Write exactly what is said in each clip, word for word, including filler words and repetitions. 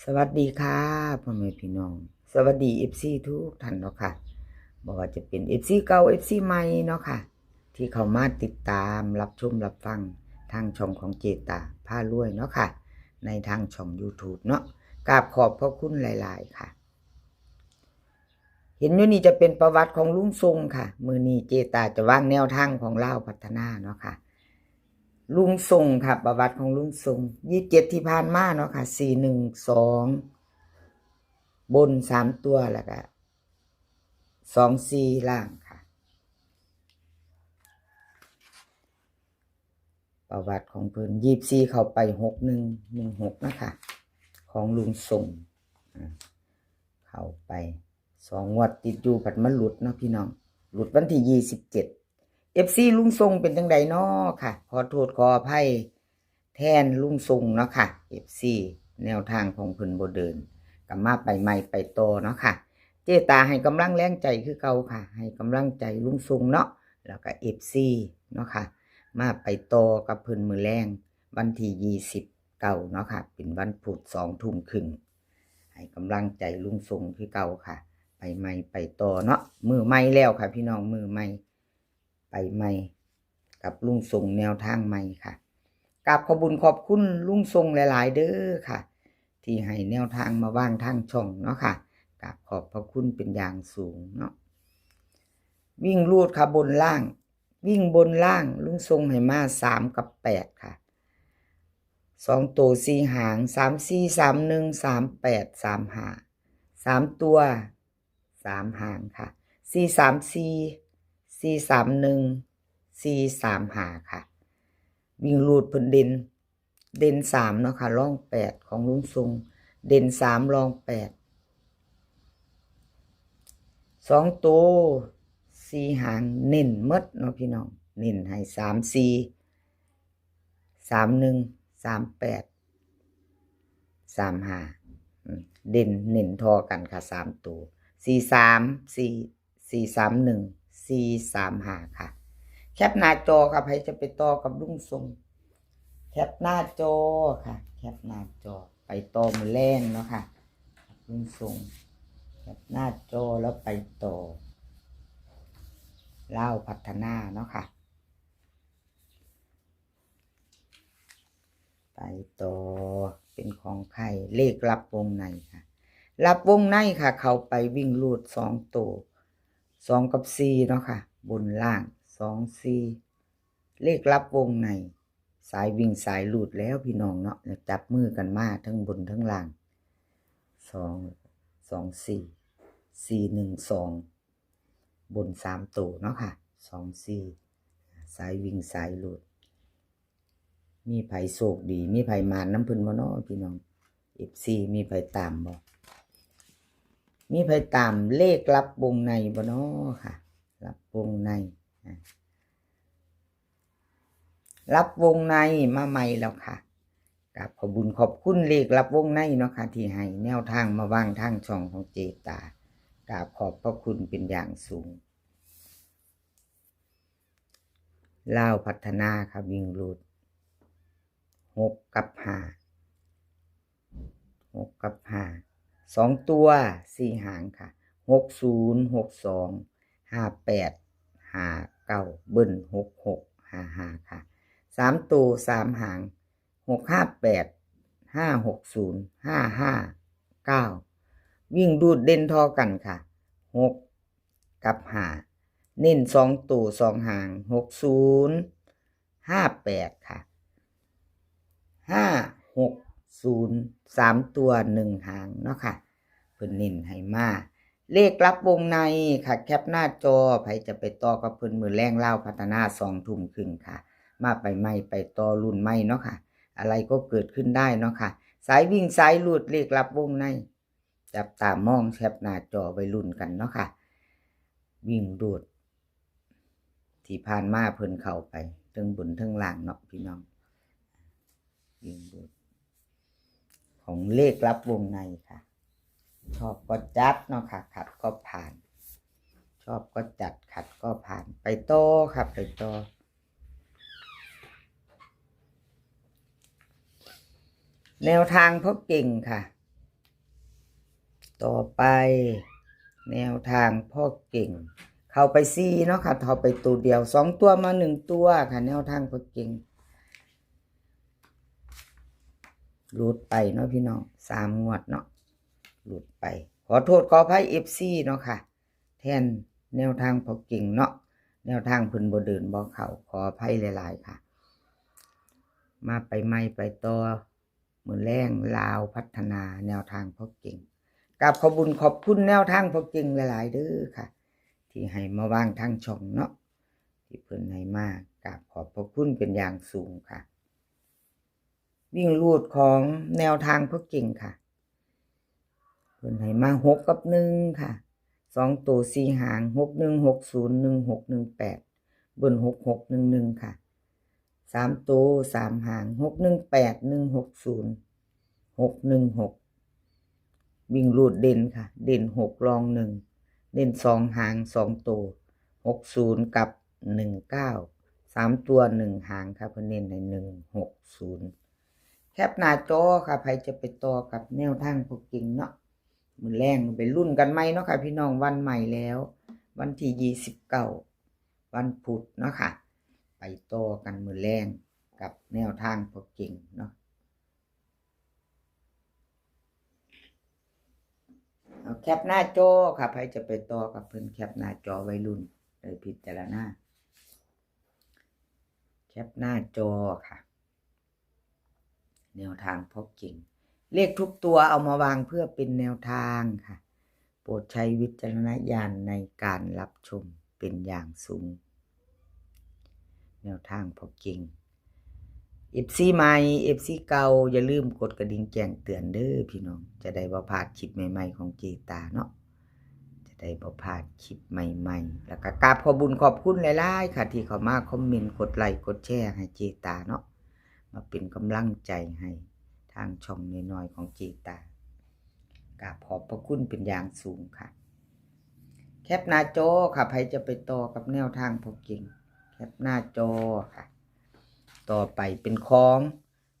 สวัสดีค่ะพ่อแม่พี่น้อง สวัสดี เอฟซี ทุกท่านเนาะค่ะ บ่ว่าจะเป็น เอฟซี เก่า เอฟซี ใหม่เนาะค่ะ ที่เข้ามาติดตามรับชมรับฟังทางช่องของเจตาพารวยเนาะค่ะ ในทางช่อง YouTube เนาะ กราบขอบพระคุณหลายๆค่ะ เห็นอยู่นี่จะเป็นประวัติของลุงทรงค่ะ มื้อนี้เจตาจะวางแนวทางของลาวพัฒนาเนาะค่ะ ลุงทรงค่ะ ประวัติของลุงทรง ยี่สิบเจ็ด ที่ผ่านมาเนาะค่ะ สี่หนึ่งสอง บนสามตัว แล้วก็ สองสี่ ล่างค่ะ ประวัติของเพิ่น ยี่สิบสี่ เข้าไป หกหนึ่ง หนึ่งหก นะคะ ของลุงทรง อ่า เข้าไปสองงวดติดอยู่ ผัดมาหลุดเนาะพี่น้อง หลุดวันที่ ยี่สิบเจ็ด เอฟซี ลุงทรงเป็นจังใดน้อค่ะ ขอโทษขออภัยแทนลุงทรงเนาะค่ะ เอฟซี แนวทางของเพิ่นบ่เดิน ก็มาไปใหม่ไปต่อเนาะค่ะ เจตาให้กำลังแรงใจคือเก่าค่ะ ให้กำลังใจลุงทรงเนาะ แล้วก็ เอฟซี เนาะค่ะ มาไปต่อกับเพิ่นมื้อแลง วันที่ ยี่สิบเก้า เนาะค่ะ เป็นวันพุธ สองทุ่มครึ่ง ให้กำลังใจลุงทรงคือเก่าค่ะ ไปใหม่ไปต่อเนาะ มื้อใหม่แล้วค่ะพี่น้อง มื้อใหม่ ไปใหม่ กับลุงทรงแนวทางใหม่ค่ะ กราบขอบบุญขอบคุณลุงทรงหลายๆเด้อค่ะ ที่ให้แนวทางมาวางทางช่องเนาะค่ะ กราบขอบพระคุณเป็นอย่างสูงเนาะ วิ่งรูดค่ะบนล่าง วิ่งบนล่าง ลุงทรงให้มา สาม กับ แปด ค่ะ สองตัวสี่หาง สามสี่ สามหนึ่ง สามแปด สามห้า สามตัว สามหางค่ะ สี่สามสี่ สี่สามหนึ่ง สี่สามห้า ค่ะ วิ่งรูดเพิ่นเด่น เด่น สาม เนาะค่ะ รอง แปด ของลุงทรง เด่น สาม รอง แปด สองตัวสี่หางเน้นหมดเนาะพี่น้อง เน้นให้ สามสี่ สามหนึ่ง สามแปด สามห้า อืม เด่นเน้นท่อกันค่ะ สามตัว สี่สาม สี่ สี่สามหนึ่ง สี่สามห้า ค่ะ แคปหน้าจอค่ะ ใครจะไปต่อกับลุงทรง แคปหน้าจอค่ะ แคปหน้าจอ ไปต่อมื้อแลงเนาะค่ะ ลุงทรง แคปหน้าจอแล้วไปต่อ ลาวพัฒนาเนาะค่ะ ไปต่อ เป็นของใคร เลขลับวงในค่ะ ลับวงในค่ะ เข้าไปวิ่งรูดสองตัว สอง กับ สี่ เนาะค่ะ บนล่าง สอง สี่ เลขลับวงใน สายวิ่งสายรูดแล้วพี่น้องเนาะ จับมือกันมาทั้งบนทั้งล่าง สอง สอง สี่ สี่ หนึ่ง สอง บนสามตัวเนาะค่ะ สอง สี่ สายวิ่งสายรูด มีไผโชคดี มีไผหมานนำเพิ่นบ่น้อพี่น้อง เอฟซี มีไผตามบ่ มีไผตามเลขลับวงในบ่น้อค่ะ ลับวงใน อ่ะ ลับวงในมาใหม่แล้วค่ะ กราบขอบบุญขอบคุณเลขลับวงในเนาะค่ะ ที่ให้แนวทางมาวางทางช่องของเจตา กราบขอบพระคุณเป็นอย่างสูง ลาวพัฒนาค่ะ วิ่งรูด หก กับ ห้า หก กับ ห้า สองตัวสี่หางค่ะ หกศูนย์ หกสอง ห้าแปด ห้าเก้า เบิ้ล หกหก ห้าห้า ค่ะ สามตัวสามหาง หกห้าแปด ห้าหกศูนย์ ห้าห้าเก้า วิ่งรูดเด่นท่อกันค่ะ หก กับ ห้า เน้นสองตัวสองหาง หกศูนย์ ห้าแปด ค่ะ ห้าหกศูนย์ สามตัวหนึ่งหางเนาะค่ะ เพิ่นเน้นให้มา เลขลับวงในค่ะ แคปหน้าจอ ไผจะไปต่อกับเพิ่นมื้อแลงลาวพัฒนา สองทุ่มครึ่งค่ะ มาไปใหม่ไปต่อรุ่นใหม่เนาะค่ะ อะไรก็เกิดขึ้นได้เนาะค่ะ สายวิ่งสายรูดเลขลับวงใน จับตามองแคปหน้าจอไว้ลุ้นกันเนาะค่ะ วิ่งรูด ที่ผ่านมาเพิ่นเข้าไปเทิงบนเทิงล่างเนาะพี่น้อง วิ่งรูด ของเลขลับวงในค่ะ ชอบก็จัดเนาะค่ะ ขัดก็ผ่าน ชอบก็จัด ขัดก็ผ่าน ไปต่อค่ะ ไปต่อ แนวทางพ่อเก่งค่ะ ต่อไป แนวทางพ่อเก่ง เข้าไปสี่เนาะค่ะ เข้าไปตัวเดียว สองตัวมาหนึ่งตัวค่ะ แนวทางพ่อเก่ง หลุดไปเนาะพี่น้อง สามงวดเนาะ หลุดไป ขอโทษขออภัย เอฟซี เนาะค่ะ แทนแนวทางพ่อเก่งเนาะ แนวทางเพิ่นบ่เดินบ่เข้า ขออภัยหลายๆค่ะ มาไปใหม่ไปต่อ มื้อแลงลาวพัฒนา แนวทางพ่อเก่ง กราบขอบบุญขอบคุณแนวทางพ่อเก่งหลายๆเด้อค่ะ ที่ให้มาวางทางช่องเนาะ ที่เพิ่นให้มา กราบขอบพระคุณเป็นอย่างสูงค่ะ วิ่งรูดของแนวทางพ่อเก่งค่ะ เพิ่นให้มาหกกับหนึ่งค่ะ สองตัวสี่หาง หกหนึ่ง หกศูนย์ หนึ่งหก หนึ่งแปด เบิ้ล หกหก หนึ่งหนึ่งค่ะ สามตัวสามหาง หกหนึ่งแปด หนึ่งหกศูนย์ หกหนึ่งหก วิ่งรูดเด่นค่ะ เด่นหกรองหนึ่ง เด่นสองหางสองตัว หกศูนย์ กับ หนึ่งเก้า สามตัวหนึ่งหางค่ะ เพิ่นเน้นให้ หนึ่งหกศูนย์ แคปหน้าจอค่ะ ไผจะไปต่อกับแนวทางพ่อเก่งเนาะ มื้อแลงไปลุ้นกันใหม่เนาะค่ะพี่น้อง วันใหม่แล้ว วันที่ยี่สิบเก้า วันพุธเนาะค่ะ ไปต่อกันมื้อแลงกับแนวทางพ่อเก่งเนาะ เอาแคปหน้าจอค่ะ ไผจะไปต่อกับเพิ่น แคปหน้าจอไว้ลุ้น ได้พิจารณา แคปหน้าจอค่ะ แนวทางพ่อเก่ง เลขทุกตัวเอามาวางเพื่อเป็นแนวทางค่ะ โปรดใช้วิจารณญาณในการรับชมเป็นอย่างสูง แนวทางพ่อเก่ง เอฟซี ใหม่ เอฟซี เก่า อย่าลืมกดกระดิ่งแจ้งเตือนเด้อพี่น้อง จะได้บ่พลาดคลิปใหม่ๆของเจตาเนาะ จะได้บ่พลาดคลิปใหม่ๆ แล้วก็กราบขอบบุญขอบคุณหลายๆค่ะ ที่เข้ามาคอมเมนต์ กดไลค์ กดแชร์ให้เจตาเนาะ มาเป็นกำลังใจให้ทางช่องน้อยๆของเจตา กราบขอบพระคุณเป็นอย่างสูงค่ะ แคปหน้าจอค่ะ ไผจะไปต่อกับแนวทางพ่อเก่ง แคปหน้าจอค่ะ ต่อไปเป็นของ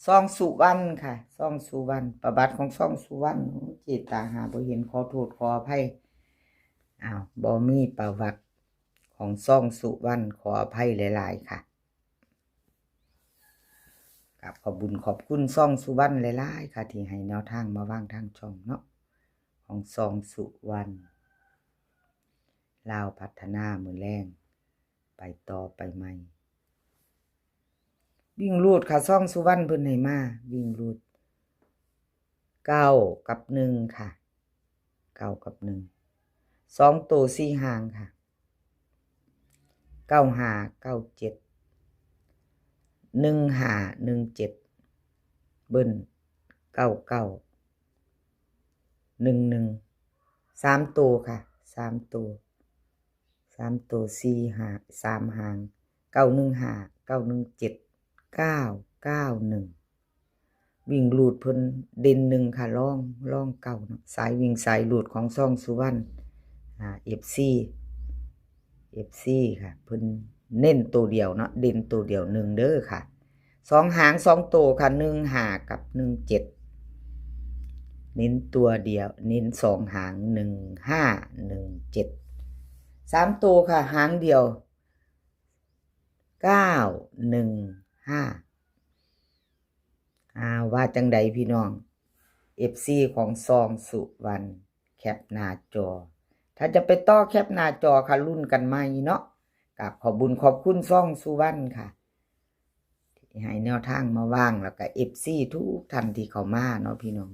ซองสุวรรณค่ะ ซองสุวรรณ ประวัติของซองสุวรรณ โอ้ เจตาหาบ่เห็น ขอโทษขออภัย อ้าว บ่มีประวัติของซองสุวรรณ ขออภัยหลายๆค่ะ กราบขอบบุญขอบคุณซองสุวรรณหลายๆค่ะ ที่ให้แนวทางมาวางทางช่องเนาะ ของซองสุวรรณ ลาวพัฒนามื้อแลง ไปต่อไปใหม่ วิ่งรูดค่ะ ซองสุวรรณเพิ่นให้มา วิ่งรูด เก้ากับหนึ่งค่ะ เก้ากับหนึ่ง สองตัวสี่หางค่ะ เก้าห้า เก้าเจ็ด หนึ่งห้า หนึ่งเจ็ด เบิ้ล เก้าเก้า หนึ่งหนึ่ง สามตัวค่ะ สามตัว สามตัว สี่ห้า สามหาง เก้าหนึ่งห้า เก้าหนึ่งเจ็ด เก้าเก้าหนึ่ง วิ่งรูดเพิ่นเด่นหนึ่งค่ะ รอง รองเก้าเนาะ สายวิ่งสายรูดของซองสุวรรณ อ่า เอฟซี เอฟซี ค่ะ เพิ่นเน้นตัวเดียวเนาะ เด่นตัวเดียวหนึ่งเด้อค่ะ สองหางสองตัวค่ะ หนึ่งห้า กับ หนึ่งเจ็ด เน้นตัวเดียว เน้นสองหาง หนึ่งห้า หนึ่งเจ็ด สามตัวค่ะ หางเดียว เก้าหนึ่งห้า อ่า ว่าจังใดพี่น้อง เอฟซี ของซองสุวรรณ แคปหน้าจอ ถ้าจะไปต่อแคปหน้าจอค่ะ ลุ้นกันใหม่เนาะ กราบขอบบุญขอบคุณซองสุวรรณค่ะ ที่ให้แนวทางมาวาง แล้วก็ เอฟซี ทุกท่านที่เข้ามาเนาะพี่น้อง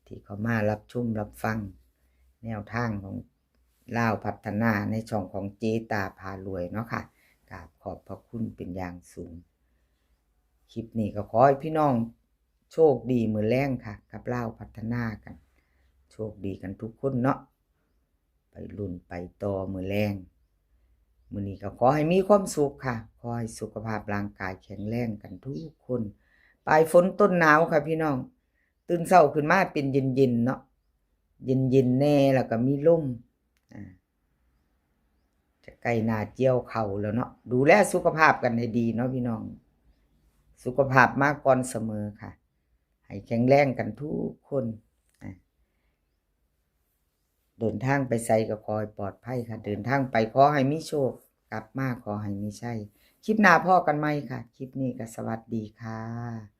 ที่เข้ามารับชมรับฟัง แนวทางของลาวพัฒนาในช่องของเจตาพารวยเนาะค่ะ กราบขอบพระคุณเป็นอย่างสูง คลิปนี้ก็ขอให้พี่น้องโชคดีมื้อแลงค่ะ กับลาวพัฒนากัน โชคดีกันทุกคนเนาะ ไปลุ้นไปต่อมื้อแลง มื้อนี้ก็ขอให้มีความสุขค่ะ ขอให้สุขภาพร่างกายแข็งแรงกันทุกคน ปลายฝนต้นหนาวค่ะพี่น้อง ตื่นเช้าขึ้นมาเป็นเย็นๆเนาะ เย็นๆแน่ แล้วก็มีลม อ่า จะใกล้หน้าเกี่ยวเข้าแล้วเนาะ ดูแลสุขภาพกันให้ดีเนาะพี่น้อง สุขภาพมาก่อนเสมอค่ะ ให้แข็งแรงกันทุกคน อ่า เดินทางไปไสก็ขอให้ปลอดภัยค่ะ เดินทางไปขอให้มีโชค กลับมาขอให้มีชัย คลิปหน้าพ้อกันใหม่ค่ะ คลิปนี้ก็สวัสดีค่ะ